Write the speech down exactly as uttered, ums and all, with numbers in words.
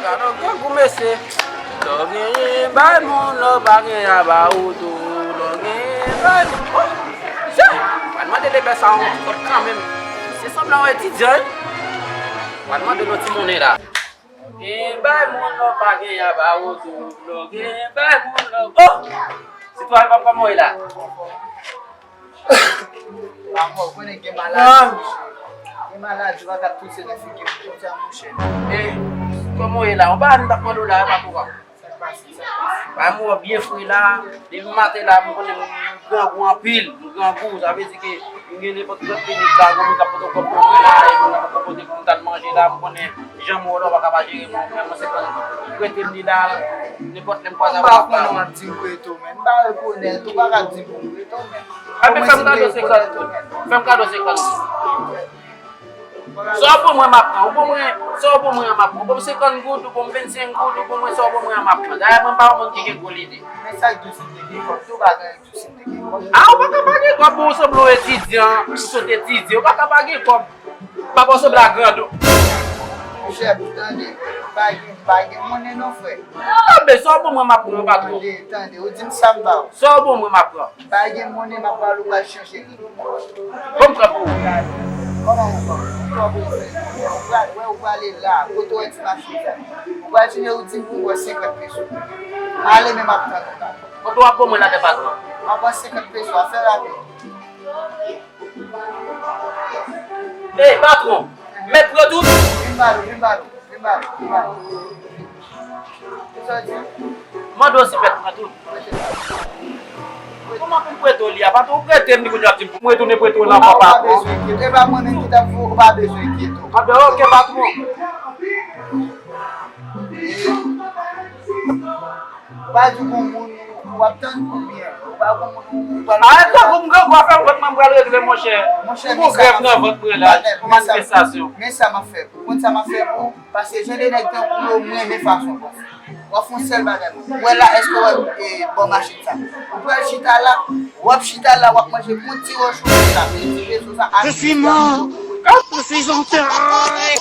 Gade yon grangou mesye. Lè w genyen bay moun, lè w pa genyen a ba ou tou. Lè w genyen bay moun. Oh! Mesye! Pral mande lepè sa yon ti kòb kanmenm. Se sanble yon etidyan wi. Pral mande l yon ti monnen la. Genyen bay moun, lè w pa genyen a ba ou tou. Lè w genyen bay moun, lè w... Oh! Sitwayen pa m kòman w ye la? Lanmò, ou konnen gen maladi, monchè. Gen maladi, ou pa ka touse nan figi m konsa, monchè. E, kòman w ye la? Ou pa ann t ap mande w la, e pa twò. Sa k pase, sa k pase? Bay m wè w byen fre la. Depi maten la, m konnen m grangou anpil. M grangou, sa vle di ke m gen nenpòt trant minit la, gon moun k ap pote yon kòb pou mwen la, e moun nan poko pote pou m t al manje la, m konnen jan m wè w la, ou pa ka pa jere mwen, men mwen se konn prete m li la, nenpòt lè m kwaze avè w. M pa konnen w ap di m prete w, men m pa rekonèt ou, pa ka di m pou m prete w, men. Anben, fè m kado senkant goud. Fè m kado senkant goud. Sa w ban mwen, m ap pran. Ou ban mwen, sa w ban mwen an, m ap pran. Ou ban m senkant goud, ou ban m vennsenk goud, ou ban mwen sa w ban mwen an, m ap pran. Dayè, mwen pa yon moun ki gen gwo lide. Men sa k di w si m te gen kòb, tou pa gen di w si m te gen kòb. A, ou pa ka pa gen kòb, ou sanble yon etidyan, ou sot etidye, ou pa ka pa gen kòb. Papa w sanble ak grandon. Monchè, tande, pa gen, pa gen monnen non, frè. Anben, sa w ban mwen, m ap pran, patwon. Tande, tande, ou di m sa m ba w. Sa w ban mwen, m ap pran. Pa gen monnen, m ap ba w, ou pral chanje ri. Bon, m pran pou ou. Kòman ou pran? Ou pran pou ou. Ou pral, wè, ou prale la, kote w wè ti machin sa? Ou pral chanje, ou di m pou w wè senkant peso. Ale, men m ap tann ou la. Konbyen w ap ban mwen la, patwon? M ap pran senkant peso, a fè rapid. Ey, patwon, mèt pran tout? Vin ba nou, vin ba nou, vin ba nou, vin ba nou. Kisa w di? Mande w si mèt pran tout. Kòman pou m prete w li a? Patwon, ou prete m li, kounye a w ap di m pou mwen tounen prete w nan kò patwon. Ou pa bezwen enkyete. E pa mwen menm ki t ap voye w, ou pa bezwen enkyete w. Anben, oke, patwon. Ou pa di gon moun w ap tann oubyen ou pa gon moun ou pral... Arèt tankou m grangou, afè m vant mwen m pral regle, monchè. Monchè, m gon grèv nan vant mwen la, yon manifestasyon. Men sa m ap fè pou ou. Ou konn sa m ap fè pou ou? Paske jan de nèg tankou yo, m renmen fason w ap fè. W ap fè yon sèl bagay. Ou wè la, èske w wè, e, bò machin sa? Ou pral chita la, w ap chita la, w ap manje pou ti wòch ou la, men ti peso sa, a... Je suis mort. Je suis enterré.